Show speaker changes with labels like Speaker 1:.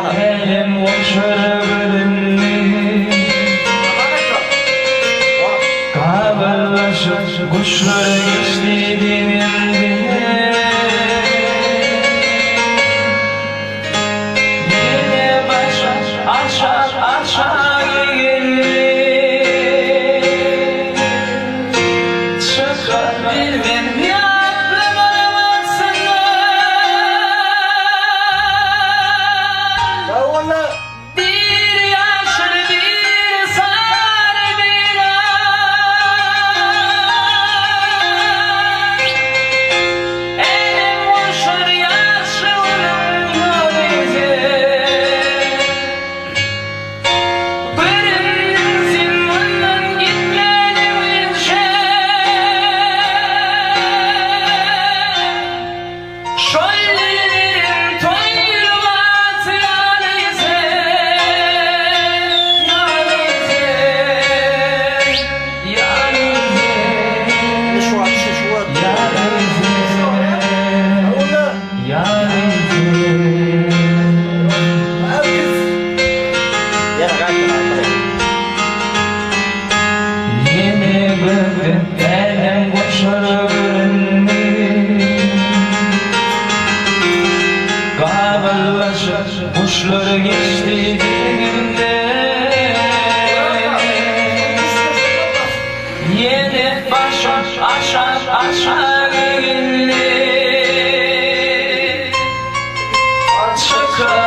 Speaker 1: Älemgoşara göründi. Gabarlaşyp guşlar geçdi deňimden. Ýene başym aşak aşak egildi. Çykyp bilmen ýatlamaň astyndan. Bir ýaşyl bir sary bir ak. Elim goşar ýaşulyň ýaly Göründüň sen mundan gitmeli welje. Şol dillerim toýlup atýan sen, ýaly sen, ýaly sen, ýaly sen, ýaly sen. Ýene gökde älemgoşar göründi. Gabyllaşyp guşlar geçdi deňimden. Ýene başym aşak aşak egildi. Çykyp.